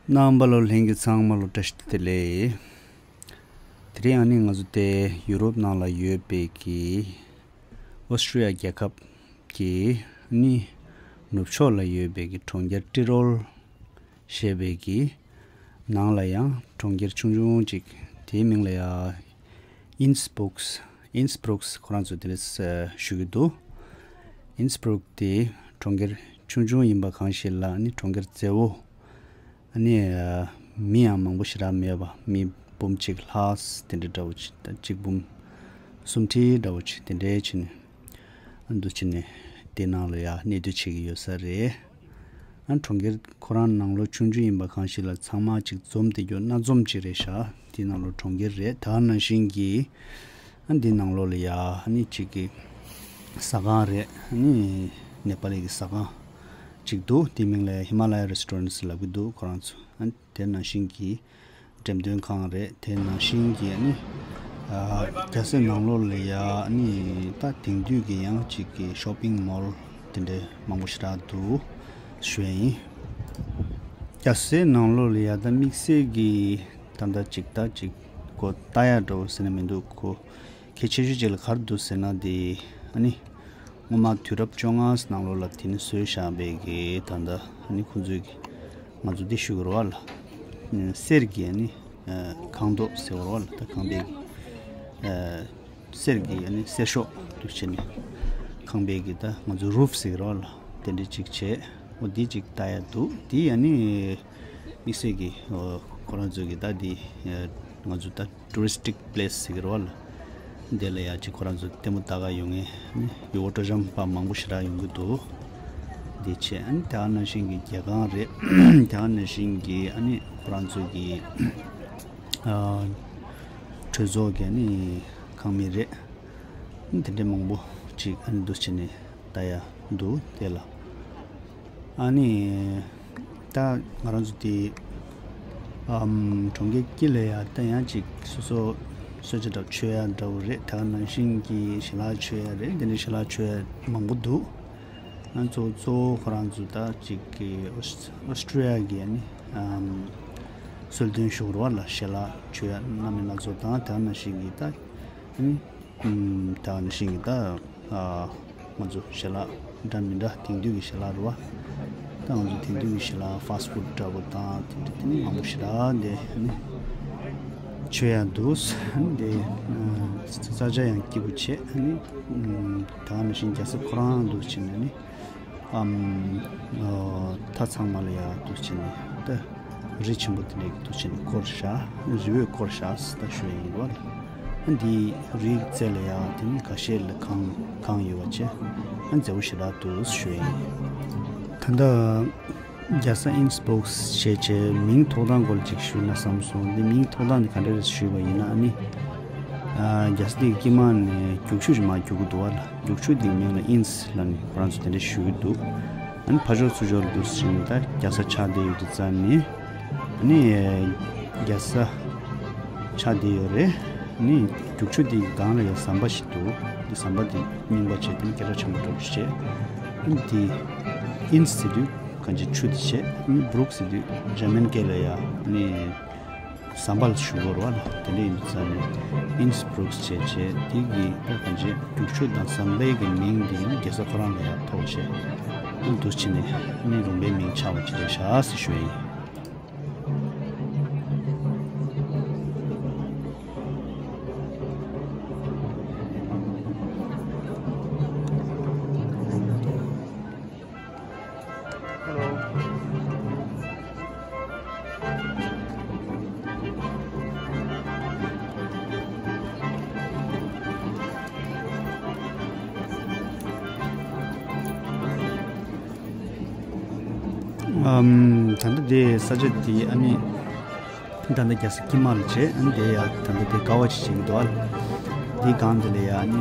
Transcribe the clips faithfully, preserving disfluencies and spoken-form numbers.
རྣམ་པ་ལོ་ལྷན་རྒྱས་ཚང་མ་ལོ་བཀྲ་ཤིས་བདེ་ལེགས། དེ་རིང་ཨ་ནི་ང་ཚོ་དེ་ཡུ་རོབ་ནང་ལ་ཡོད་པའི་གི་ཨོ་སི་ཀྲི་ཡ་རྒྱལ་ཁབ་ཀྱི་ཨ་ནི་ནུབ་ཕྱོགས་ལ་ཡོད་པའི་གི་གྲོང་ཁྱེར་ཏི་རོལ་ཞེས་པའི་གི་ནང་ལ་ཡང་གྲོང་ཁྱེར་ཆུང་ཆུང་ཅིག་དེའི་མིང་ལ་ཡང་ཨིན་སི་སྦུག་ཨིན་སི་སྦུག་ཁོ་རང་ཚོ་དེ་ལས་ཞུ་གི་འདུག་ཨིན་སི་སྦུག་དེ་གྲོང་ཁྱེར་ཆུང་ཆུང་ཡིན་པ་གང་ཞིག་ལ་ནི་གྲོང་ཁྱེར་མཛེས་བོ། ཨ་ནི་མི་ཡང་མང་པོ་ཞེ་དྲག་མེད་པ། མི་འབུམ་གཅིག་ལྷག་དེ་འདྲ་འདྲ་བོ་ཅིག་དང་གཅིག་འབུམ་སུམ་ཁྲི་འདྲ་བོ་ཅིག་དེ་འདྲའི་ཕྱིན། ཨ་འདུ་ཕྱིན་ནས་དེ་ནང་ལ་ཡ་གནས་སྡོད་བྱེད་ཀྱི་ཡོད་ས་རེད། ཨ་གྲོང་ཁྱེར་ཁོ་རང་ནང་ལོགས་ཆུང་ཆུང་ཡིན་པ་གང་ཞིག་ལ་ཚང་མ་ཅིག་འཛོམས་བསྡད་རྒྱུ་སྣ་འཛོམས་ཅིག་རེད་ཤག་དེ་ནང་ལོགས་གྲོང་ཁྱེར་རེད། ད་ནང་བཞིན་གྱི་ཨ་འདི་ནང་ལོགས་ལ་ཡ་ཨ་ནི་ཅིག་གི་ཟ་ཁང་རེད། ཨ་ནི་ནེ་པ་ལི་གི་ཟ་ཁང་ཅིག་འདུག་དེའི་མིང་ལ་ཧི་མ་ལ་ཡ་རེ་སི་ཊོ་རེན་ཊི་ལབ་ཀྱི་འདུག་ཁོ་རང་ཚོ། ཨ་དེ་ནང་བཞིན་གྱི་འགྲེམས་སྟོན་ཁང་རེད། དེ་ནང་བཞིན་གྱི་ཨ་ནི་ཨ་རྒྱལ་སའི་ནང་ལོགས་ལ་ཡ་ཨ་ནི་ད་དེང་དུས་ཀྱི་ཡང་ཅིག་གི་ཤོ་པིང་མོལ་དེ་འདྲའི་མང་པོ་ཞེ་དྲག་འདུག་ཞུ་ཡ་ཡིན། རྒྱལ་སའི་ནང་ལོགས་ལ་ཡ་ད་དམིགས་བསལ་གྱི་ད་ལྟ་ཅིག་ད་ཅིག་གོ་ལྟ་ཡ་འདྲ་བོ་ཟེར་ན་མི་འདུག་གོ་གལ་ཆེ་ཤོས་ཅིག་ལ་ག་རེ་འདུག་ཟེར་ན་དེ་ཨ་ནི་སྔོན་མ་དུས་རབས་བཅོ་ལྔ་ནང་ལོགས་ལ་དེ་ནི་བཟོས་བཞག་པའི་གི་ད་ལྟ་ཨ་ནི་ཁོང་ཚོའི་གི་ང་ཚོ་འདི་ཞུ་གི་རེད་བ་ལ། གསེར་གྱི་ཨ་ནི་ཁང་ཐོག་ཟེར་བ་རེད་བ་ལ། ད་ཁང་པའི་གི་གསེར་གྱི་ཨ་ནི་གསེར་ཤོག་འདུག་བྱས་ནས་ཁང་པའི་གི་ད་ང་ཚོ་རུབ་ཟེར་གི་རེད་བ་ལ། དེ་འདྲ་ཅིག་བྱས། འོ་འདི་ཅིག་ལྟ་ཡ་འདུག་འདི་ཨ་ནི་དམིགས་བསལ་གྱི་ཁོ་རང་ཚོའི་གི་ད་འདི་ང་ཚོ་ད་ཊུ་རི་སི་ཊིག་པི་ལེ་སི་ཟེར་གི་རེད་བ་ལ། འདི་ལ་ཡ་ཅིག་ཁོ་རང་ཚོ་ལྟད་མོ་ལྟ་ག་ཡོང་ངེས་ནི་ཡུལ་སྤོ་བོ་ཊུ་རི་ཛམ་པ་མང་པོ་ཞེ་དྲག་ཡོང་གི་འདུག་འདི་བྱས་ཨ་ནི་དེ་ག་ནང་བཞིན་གྱི་རྒྱལ་ཁང་རེད། དེ་ག་ནང་བཞིན་གྱི་ཨ་ནི་ཁོ་རང་ཚོའི་གི་ཨ་གྲོས་ཚོགས་ཀྱི་ཨ་ནི་ཁང་མིག་རེད། ཨ་ནི་དེ་འདྲའི་མང་པོ་ཅིག་ཨ་ནི་འདུག་བྱས་ནས་ལྟ་ཡ་འདུག་དེ་ལ། ཨ་ནི་ད་ང་རང་ཚོ་དེ་ཨམ་གྲོང་ཁྱེར་དཀྱིལ་ལ་ཡ་ད་ཡང་ཅིག་སོ་སོ་གསོལ་ཇ་འདྲ་མཆོད་ཡ་འདྲ་བོ་རེད། ད་ག་ནང་བཞིན་གྱི་ཞལ་ལག་མཆོད་ཡ་རེད། དེ་འདྲའི་ཞལ་ལག་མཆོད་ཡ་མང་པོ་འདུག་ང་ཚོ་གཙོ་བོ་ཁོ་རང་ཚོ་ད་ཅིག་གི་ཨོ་སི་ཨོ་སི་ཀྲི་ཡ་གི་ཨ་ནི་ཨམ་གསོལ་སྟོན་ཞུ་རོགས་ལ་ཞལ་ལག་མཆོད་ཡ་སྣ་མིན་སྣ་ཚོགས་དང་། ད་ག་ནང་བཞིན་གྱི་ད་ཨ་ནི། ཨུམ། ད་ནི་ཤིང་གི་ད་ཨ་ང་ཚོ་ཞལ་ལག་འདྲ་མི་འདྲ་དེང་དུས་ཀྱི་ཞལ་ལག་རེད་བ། ད་ང་ཚོ་དེང་དུས་ཀྱི་ཞལ་ལག་ཕ་སི་ཊི་ཕུཌ་འདྲ་པོ་དང་དེ་འདྲ་དེ་ནི་མང་པོ་ཞེ་དྲག་འདི་ནི་མཆོད་ཡ་འདུག་འདི་ཨ་ས་ཆ་ཡང་སྐྱིད་པོ་བྱས་ནི། ཨུམ། ད་ནི་ཤིང་རྒྱལ་ས་ཁོ་རང་འདུག་བྱས་ནས་ནི། ཨམ། ཨ་མཐའ་ཚང་མ་ལ་ཡ་འདུག་བྱས་ནས་ད་རི་ཆེན་པོ་དེ་འདྲས་འདུག་བྱས་ནས་བསྐོར་བཞག་རི་བོས་བསྐོར་བཞག་ཟེར་ད་ཞུ་ཡ་ཡིན་རོ། ཨ་འདི་རིའི་རྩེ་ལ་ཡ་དེ་ནི་ཁ་ཤས་ལ་གངས་གངས་ཡོད་པ་བྱས་ཨ་མཛེས་པོ་ཞེ་དྲག་འདུག་ཞུ་ཡ་ཡིན། ད་ལྟ་རྒྱལ་ས་ཨིན་སི་སྦུག་ཞེས་བྱས་མིང་ཐོགས་སྟངས་སྐོར་ཅིག་ཞུས་ན་བསམ་སོང་། འདི་མིང་ཐོགས་སྟངས་འདི་ག་འདྲས་རེད་ཞུས་པ་ཡིན་ན་ཨ་ནི། ཨ་རྒྱལ་ས་འདི་གི་དཀྱིལ་མ་ནས་རྒྱུག་ཆུ་ཞིག་མར་རྒྱུག་གི་འདུག་བ་ལ། རྒྱུག་ཆུ་འདིའི་མིང་ལ་ཨིན་སི་ལབ་ནས་ཁོ་རང་ཚོ་དེ་འདྲ་ཞུ་གི་འདུག་ཨ་ནི་ཕར་ཕྱོགས་ཚུར་ཕྱོགས་ལ་འདུག་ཟེར་ནས་ད་རྒྱལ་ས་ཆགས་བསྡད་ཡོད་དུས་ཙང་ནས་ཨ་ནི་རྒྱལ་ས་ཆགས་བསྡད་ཡོད་རེད། ཨ་ནི་རྒྱུག་ཆུ་འདིའི་སྒང་ལ་ཡང་ཟམ་པ་ཞིག་འདུག་འདི་ཟམ་པ་འདི་རྙིང་པ་བྱས་ཏེ་སྐད་གྲགས་ཆེན་པོ་འདྲ་པོ་ཞིག་བྱས། ཨ་ནི་འདི་ཨིན་སི་ཟེར་དུས་གང་ཅི་ཆུ་འདི་བྱས། ཨ་ནི་སྦུག་ཟེར་དུས་འཇར་མན་སྐད་ལ་ཡང་ཨ་ནི། ཟམ་པ་ལ་ཞུ་དགོས་རེད་བ་ལ། དེ་འདྲ་ཡིན་དུས་ཙང་ནས་ཨིན་སི་སྦུག་ཟེར་བྱས་དེ་གི་ད་གང་བྱས་རྒྱུག་ཆུ་དང་ཟམ་པའི་གི་མིང་དེ་རྒྱལ་ས་ཁོ་རང་ལ་ཡང་ཐོགས་བྱས་འདུག་བྱས་ནས་ནི་རུམ་པའི་མིང་ཆགས་པ་ཅིག་རེད་ཤག་ཟེར་ཞུ་ཡ་ཡིན། ཨམ། ད་ལྟ་དེ་ས་ཆ་དེ་ཨ་ནི། ད་ལྟ་རྒྱལ་ས་དཀྱིལ་མ་ལ་བྱས། ཨ་ནི་དེ་ཡ་ད་ལྟ་དེ་དགའ་བ་ཅིག་བྱེད་ཀྱི་འདུག་ཨ། དེའི་སྒང་དེ་ལ་ཡ་ཨ་ནི་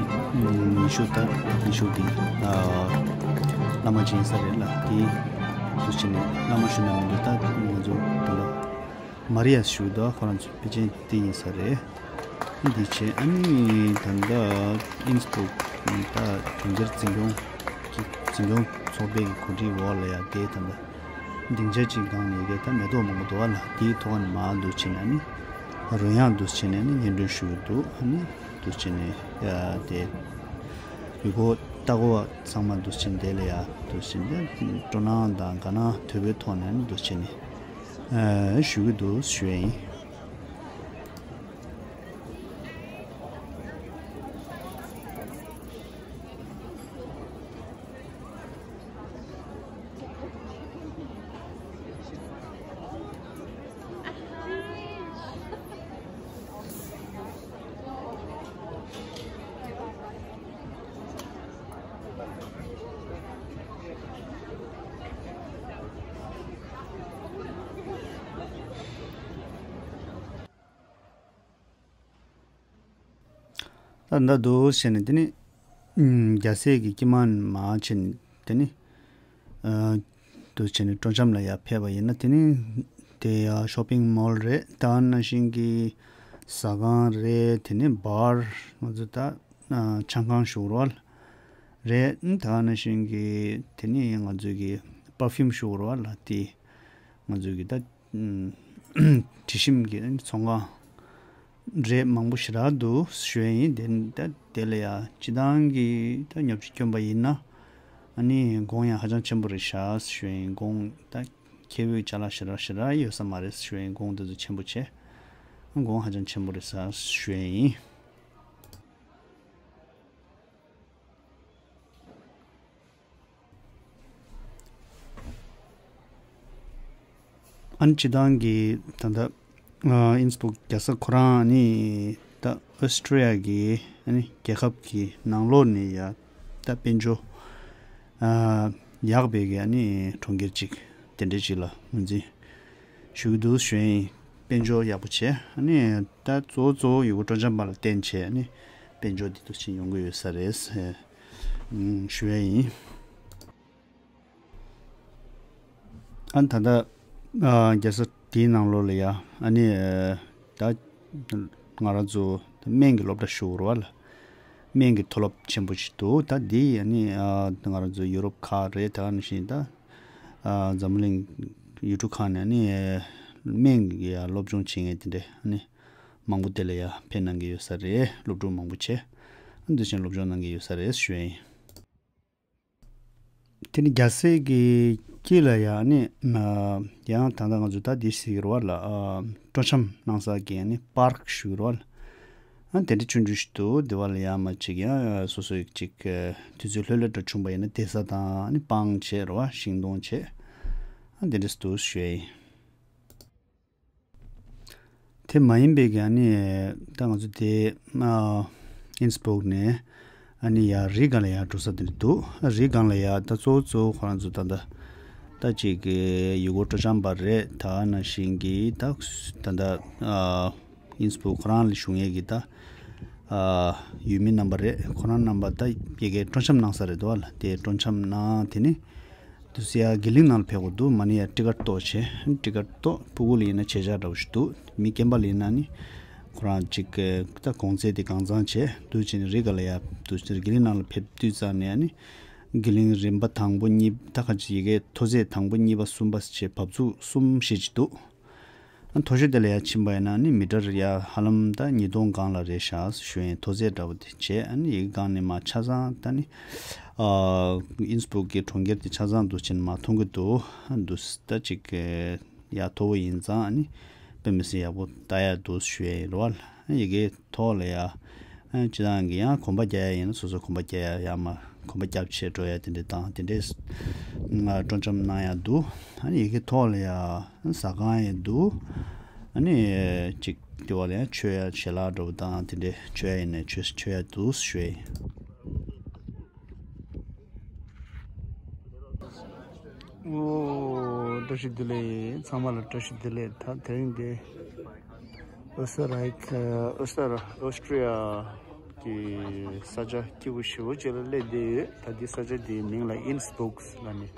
ཉི་ཤུ་ད་ཉི་ཤུ་དེ་ཨ་བླ་མ་ཅིག་ཡིན་ས་རེད་ལ། དེ་དུ་ཕྱིན་ནས་བླ་མ་ཞུ་ན་མི་འདུག་ད་ང་ཚོ་ད་ལྟ་མ་རི་ཡ་ཞུ་འདུག་ཁོ་རང་ཚོ་ཕལ་ཆེར་དེ་ཡིན་ས་རེད། ཨ་ནི་དེ་བྱས་ཨ་ནི་ད་ལྟ་ཨིན་སི་སྦུག་ད་གྲོང་ཁྱེར་འཛིན་སྐྱོང་གི་འཛིན་སྐྱོང་ཚོགས་པའི་གི་གོ་སྒྲིག་འོག་ལ་ཡ་དེ་ད་ལྟ། སྡིངས་ཆ་གཅིག་སྒང་ནས་ཡི་གེ་ད་མེ་ཏོག་མང་པོ་འདུག་བ་ལ། དེའི་ཐོག་ནས་མར་འདུག་བྱས་ནས་ནི་རོལ་དབྱངས་འདུག་བྱས་ནས་ནི་སྙན་སྒྲོན་ཞུ་གི་འདུག་ཨ་ནི་འདུག་བྱས་ནས་ཡ་དེ་ཡུལ་སྐོར་ལྟ་སྐོར་བ་ཚང་མ་འདུག་བྱས་ནས་དེ་ལ་ཡ་འདུག་བྱས་ནས་སྤྲོ་སྣང་དང་དགའ་སྣང་དོད་པོའི་ཐོག་ནས་ནི་འདུག་བྱས་ནས་ཨ་ཞུ་གི་འདུག་ཞུ་ཡ་ཡིན། ད་ད་འདུག་བྱས་ནས་དེ་ནི་ཨུམ་རྒྱལ་སྲས་ཀྱི་སྐྱེས་མ་མ་བྱས་ནས་དེ་ནི་ཨ་འདུག་བྱས་ནས་སྤྲོ་འཆམ་ལ་ཡར་ཕེབས་པ་ཡིན་ན་དེ་ནི་དེ་ཡ་ཤོ་པིང་མོལ་རེད། ད་ནང་བཞིན་གྱི་ཟ་ཁང་རེད། དེ་ནི་བར་ང་ཚོ་ད་ཨ་ཆང་ཁང་ཞུ་རོགས་རེད། ད་ནང་བཞིན་གྱི་དེ་ནི་ང་ཚོའི་གི་པར་ཕིའུམ་ཞུ་རོགས་ལ་དེ་ང་ཚོའི་གི་ད་དྲི་ཞིམ་གྱི་ཚོང་ཁང་རེད། མང་པོ་ཞེ་དྲག་འདུག་ཞུ་ཡ་ཡིན། དེ་ད་དེ་ལ་ཡ་སྤྱི་བཏང་གི་ད་ཉོ་ཆ་སྐྱོན་པ་ཡིན་ན་ཨ་ནི་གོང་ཡང་ཧ་ཅང་ཆེན་པོ་རེད་ཤག་ཞུ་ཡ་ཡིན། གོང་ད་ཁེ་པོའི་ཅ་ལག་ཞེ་དྲག་ཞེ་དྲག་ཡོད་ས་མ་རེད་ཞུ་ཡ་ཡིན། གོང་དེ་ཚོ་ཆེན་པོ་བྱས། གོང་ཧ་ཅང་ཆེན་པོ་རེད་ཤག་ཞུ་ཡ་ཡིན། ཨ་ནི་སྤྱི་བཏང་གི་ད་ལྟ་ཨིན་སྦུག་རྒྱལ་ས་ཁོ་རང་ནི་ད་ཨོ་སི་ཀྲི་ཡ་གི་ཨ་ནི་རྒྱལ་ཁབ་ཀྱི་ནང་ལོགས་ནས་ཡ་ད་དཔལ་འབྱོར་ཨ་ཡག་པའི་གི་ཨ་ནི་གྲོང་ཁྱེར་ཅིག་དེ་འདྲ་ཅིག་ལ་ངོས་འཛིན་ཞུ་གི་འདུག་ཞུ་ཡིན། དཔལ་འབྱོར་ཡག་པོ་བྱས། ཨ་ནི་ད་གཙོ་བོ་གཙོ་བོ་ཡུལ་སྐོར་སྤྲོ་འཆམ་པ་ལ་བརྟེན་བྱས་ཨ་ནི་དཔལ་འབྱོར་འདི་འདུག་ཅིག་ཡོང་གི་ཡོད་ས་རེད། ཞུ་ཡ་ཡིན། ཨ་ད་ལྟ་ཨ་རྒྱལ་ས་དེའི་ནང་ལོགས་ལ་ཡ་ཨ་ནི་ཨ་ད་ང་རང་ཚོ་སྨན་གྱི་སློབ་གྲྭ་ཞུ་རོགས་ལ་སྨན་གྱི་མཐོ་སློབ་ཆེན་པོ་ཞིག་འདུག་ད་འདི་ཨ་ནི་ཨ་ང་རང་ཚོ་ཡུ་རོབ་ཁག་རེད། ད་ནང་བཞིན་ད་ཨ་འཛམ་བུ་གླིང་ཡུལ་གྲུ་ཁག་ནས་ཨ་ནི་སྨན་གྱི་ཡ་སློབ་སྦྱོང་བྱེད་མཁན་དེ་འདྲས་ཨ་ནི་མང་པོ་དེ་ལ་ཡ་ཕེབས་གནང་གི་ཡོད་ས་རེད། སློབ་ཕྲུག་མང་པོ་བྱས་ཨ་འདི་བཞིན་སློབ་སྦྱོང་གནང་གི་ཡོད་ས་རེད་ཞུ་ཡ་ཡིན། དེ་ནི་རྒྱལ་སྲས་ཀྱི་དཀྱིལ་ལ་ཡང་ནི་ཡང་ད་ལྟ་ང་ཚོ་ད་འདི་ཟེར་གྱི་རེད་བ་ལ། སྤྲོ་འཆམ་གནང་ས་གི་ནི་པར་ཞུ་གི་རེད་བ་ལ། ཨ་དེ་འདྲ་ཆུང་ཆུང་ཞིག་འདུག་དེ་བ་ལ་ཡང་མ་ཅིག་ཡང་སོ་སོའི་ཅིག་དུས་ཚོད་ལྷོད་ལྷོད་འདྲ་བྱུང་པ་ཡིན་ན་བསྡད་ས་དང་ནི་སྤང་བྱས་རེད་བ། ཤིང་སྡོང་བྱས་ཨ་དེ་འདྲ་འདུག་ཞུ་ཡ་ཡིན། དེ་མ་ཡིན་པའི་གི་ཨ་ནི་ད་ང་ཚོ་དེ་ཨ་ཨིན་སྦུག་ནས་ཨ་ནི་ཡ་རི་སྒང་ལ་ཡ་འགྲོ་ས་དེ་འདྲ་འདུག་རི་སྒང་ལ་ཡ་ད་གཙོ་བོ་གཙོ་བོ་ཁོ་རང་ཚོ་ད་ལྟ་ད་ཅིག་གི་ཡུལ་སྐོར་སྤྲོ་འཆམ་པ་རེད། ད་ནང་བཞིན་གི་ད་ད་ལྟ་ཨ་ཨིན་སྦུག་ཁོ་རང་ལ་བཞུགས་མཁན་གི་ད་ཨ་ཡུལ་མི་རྣམ་པ་རེད། ཁོ་རང་རྣམ་པ་ད་ཡ་གི་སྤྲོ་འཆམ་གནང་ས་རེད་འདུག་བ་ལ། དེ་སྤྲོ་འཆམ་གནང་དེ་ནི་དུས་ཡ་གི་ལིང་ནང་ལ་ཕེབས་དགོས་འདུག་མ་ནི་ཡ་ཊི་ཀཊ་གཏོང་བྱས། ཊི་ཀཊ་གཏོང་ཕྲུ་གུ་ལ་ཡིན་ན་ཆད་ཆག་འདྲ་བོ་ཞིག་འདུག་མི་རྒན་པ་ལ་ཡིན་ན་ནི་ཁོ་རང་ཅིག་ད་གོང་ཚད་དེ་གང་ཚང་བྱས་འདུག་བྱས་ནས་རི་སྒང་ལ་ཡ་འདུག་གི་ལིང་ནང་ལ་ཕེབས་དུས་ཙམ་ནས་ནི་གི་ལིང་རིམ་པ་དང་པོ་གཉིས་ད་ག་ཅིག་ཡ་གི་མཐོ་ཚད་དང་པོ་གཉིས་པ་གསུམ་པ་བྱས་བབས་ཚུགས་གསུམ་བཞི་ཅིག་འདུག་མཐོ་ཤོས་དེ་ལ་ཡ་ཕྱིན་པ་ཡིན་ན་ནི་མི་ཊར་ཡ་ཧ་ལམ་ད་ཉིས་སྟོང་སྒང་ལ་རེད་ཤག་ཞུ་ཡིན། མཐོ་ཚད་འདྲ་བོ་དེ་བྱས་ཨ་ནི་ཡ་གི་སྒང་ནས་མར་ཆ་ཚང་ད་ནི་ཨ་ཨིན་སྦུག་གི་གྲོང་ཁྱེར་དེ་ཆ་ཚང་འདུག་བྱས་ནས་མར་མཐོང་གི་འདུག་འདུག་ད་ཅིག་ཡ་མཐོ་བོ་ཡིན་ཙང་ཨ་ནི་དཔེ་མི་སྲིད་ཡག་པོ་ལྟ་ཡ་འདུག་ཞུ་ཡ་ཡིན་རེད་བ། ཡ་གི་ཐོག་ལ་ཡ། ཨ་སྤྱི་བཏང་གི་ཡང་གོམ་པ་རྒྱག་ཡ་ཡིན་ན་སོ་སོ་གོམ་པ་རྒྱག་ཡ་ཡ་མ་གོམ་པ་རྒྱབ་བྱས་འགྲོ་ཡ་དེ་འདྲ་དང་དེ་འདྲས་ང་སྤྲོ་འཆམ་གནང་ཡ་འདུག་ཨ་ནི་ཡ་གི་ཐོག་ལ་ཡ་ཟ་ཁང་ཡང་འདུག་ཨ་ནི་ཅིག་དེ་བ་ལ་ཡང་མཆོད་ཡ་ཞལ་ལག་འགྲོ་བ་དང་དེ་འདྲས་མཆོད་ཡ་ཡིན་ནས་མཆོད་མཆོད་ཡ་འདུག་ཞུ་ཡ་ཡིན། ཨོ་བཀྲ་ཤིས་བདེ་ལེགས། ཚང་མ་ལ་བཀྲ་ཤིས་བདེ་ལེགས། ད་དེ་རིང་འདི་ཨོ་སི་ཊ་རི་ཡ་ཨོ་སི་ཊ་རི་ཡ་གི་ས་ཆ་སྐྱིད་པོ་ཞེ་པོ་ཅིག་ལ་སླེབས་བསྡད་ཡོད། ད་འདི་ས་ཆ་འདིའི་མིང་ལ་ཨིན་སྦུག་ལབ་ནས་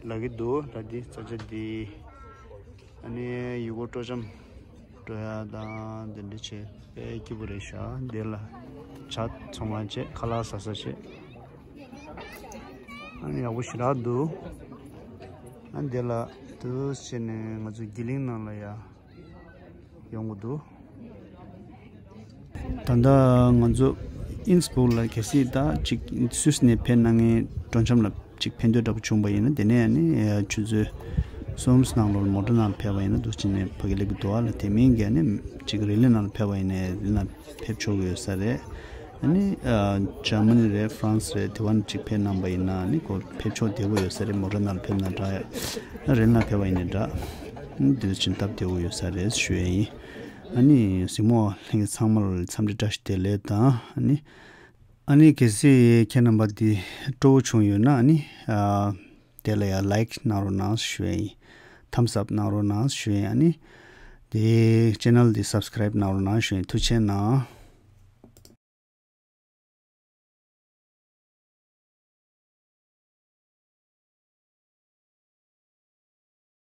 ལབ་ཀྱི་འདུག་ད་འདི་ས་ཆ་འདི་ཨ་ནི་ཡུལ་སྐོར་སྤྲོ་འཆམ་འགྲོ་ཡ་དང་དེ་འདྲ་བྱས་དཔེ་སྐྱིད་པོ་རེད་ཤག་འདི་ལ་ཇ་ཚོང་ཁང་བྱས། ཁ་ལག་ཟ་ས་བྱས། ཨ་ནི་ཡག་པོ་ཞེ་དྲག་འདུག་འདི་ལ་དུ་བྱས་ནས་ང་ཚོ་དགེ་གླིང་ནང་ལ་ཡ་ཡོང་གི་འདུག་ད་ལྟ་ང་ཚོ་ཨིན་སི་སྦུག་ལ་གལ་སྲིད་ད་ཅིག་སུད་སི་ནས་ཕེབས་གནང་མཁན་མགྲོན་འཆམ་ལ་ཅིག་ཕན་ཐོགས་འདྲ་པོ་བྱུང་པ་ཡིན་ན། དེ་ནས་ཨ་ནི་ཆུ་ཚོད་གསུམ་ནང་ལོགས་མོ་ཊ་ནང་ཕེབས་པ་ཡིན་ན་འདུག་ཅིག་ནས་ཕ་གི་སླེབས་ཀྱི་འདུག་ཨ་ལ། དེ་མིན་གྱི་ཨ་ནི་ཅིག་རེ་ལི་ནང་ལ་ཕེབས་པ་ཡིན་ན་རེ་ལི་ནང་ཕེབས་ཆོག་གི་ཡོད་ས་རེད། ཨ་ནི་ཨ་འཇར་མ་ནི་རེད། ཧྥ་རན་སི་རེད། དེ་བ་ནས་ཅིག་ཕེབས་གནང་པ་ཡིན་ན་ཨ་ནི་ཁོ་ཕེབས་ཆོག་བདེ་པོ་ཡོད་ས་རེད། མོ་ཊ་ནང་ལ་ཕེབས་ན་འདྲ། ཨ་རེ་ལི་ནང་ཕེབས་པ་ཡིན་ན་འདྲ། ཨ་ནི་དེ་ཚོ་ཅིག་སྟབས་བདེ་པོ་ཡོད་ས་རེད་ཞུ་ཡ་ཡིན། ཨ་ནི་གཟིགས་མོ་ལྷན་རྒྱས་ཚང་མ་ལ་འཚམས་འདྲི་བཀྲ་ཤིས་བདེ་ལེགས་དང་། ཨ་ནི་ཨ་ནི་གལ་སྲིད་ཁྱེད་རྣམ་པ་འདི་སྤྲོ་བོ་བྱུང་ཡོད་ན་ཨ་ནི་ཨ་དེ་ལ་ཡ་ལའིཀ་གནང་རོགས་གནང་ཞུ་ཡ་ཡིན། ཐམ་སི་ཨབ་གནང་རོགས་གནང་ཞུ་ཡ་ཡིན། ཨ་ནི་དེ་ཅེ་ནལ་འདི་སབ་སི་ཀ་རེབ་གནང་རོགས་གནང་ཞུ་ཡ་ཡིན། ཐུགས་རྗེ་གནང་།